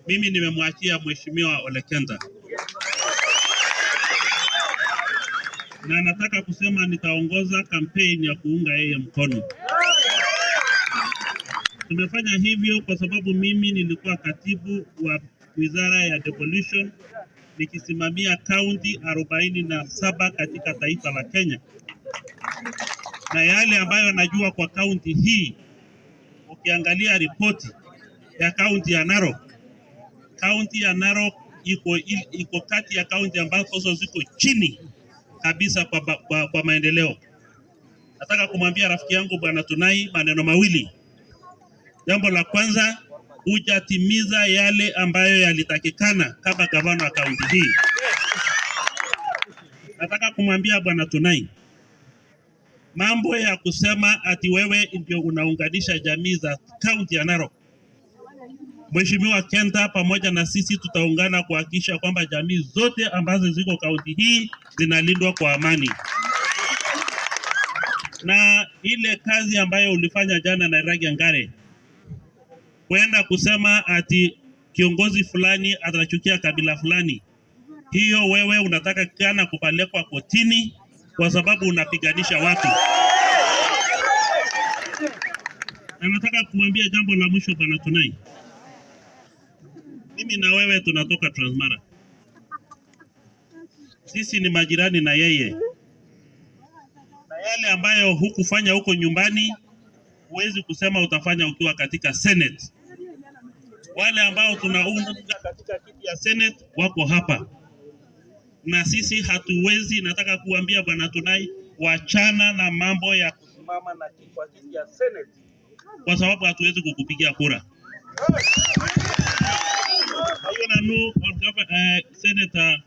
Mimi nimemwachia Mheshimiwa Ole Kenta, na nataka kusema nitaongoza kampeni ya kuunga yeye mkono. Tumefanya hivyo kwa sababu mimi nilikuwa katibu wa Wizara ya Devolution nikisimamia kaunti 47 katika taifa la Kenya, na yale ambayo najua kwa kaunti hii, ukiangalia ripoti ya kaunti ya Narok, kaunti ya Narok iko kati ya kaunti ambazo ziko chini kabisa kwa maendeleo. Nataka kumwambia rafiki yangu Bwana Tunai maneno mawili. Jambo la kwanza, hujatimiza yale ambayo yalitakikana kama gavana wa kaunti hii. Nataka kumwambia Bwana Tunai, mambo ya kusema ati wewe ndio unaunganisha jamii za kaunti ya Narok, Mheshimiwa Kenta pamoja na sisi tutaungana kuhakikisha kwamba jamii zote ambazo ziko kaunti hii zinalindwa kwa amani. Na ile kazi ambayo ulifanya jana na Iragi Ngare, kwenda kusema ati kiongozi fulani atachukia kabila fulani, hiyo wewe unataka kana kupelekwa kotini kwa sababu unapiganisha watu. Na nataka kumwambia jambo la mwisho Bwana Tunai, mimi na wewe tunatoka Transmara, sisi ni majirani na yeye, na yale ambayo hukufanya huko nyumbani huwezi kusema utafanya ukiwa katika Senate. Wale ambao tunaunga katika kiti ya Senate wako hapa, na sisi hatuwezi. Nataka kuambia Bwana Tunai, wachana na mambo ya kusimama na kwa kiti ya Senate, kwa sababu hatuwezi kukupigia kura. Hiyo nanu Senator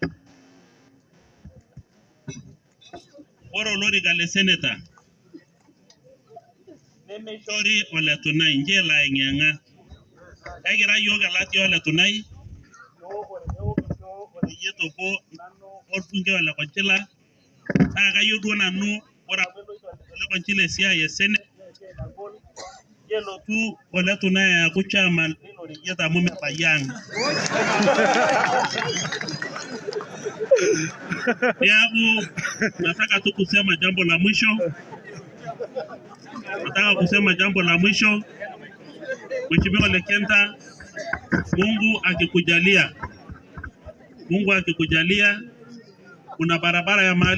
ore olorika le senator nemeishori Ole Tunai nche elo aeng'iyeng'a. Ekira yiok elatia Ole Tunai oreyiet obo nanu orbungei Ole Konchila, naa kayieu duo nanu ore amu eloito Ole Konchila esiai e senate kelotu Ole Tunai aaku chairman leilo reyiet amu mebayie ang'. Niaku nataka tu kusema jambo la mwisho, nataka kusema jambo la mwisho. Mheshimiwa Ole Kenta, Mungu akikujalia, Mungu akikujalia, kuna barabara ya mahali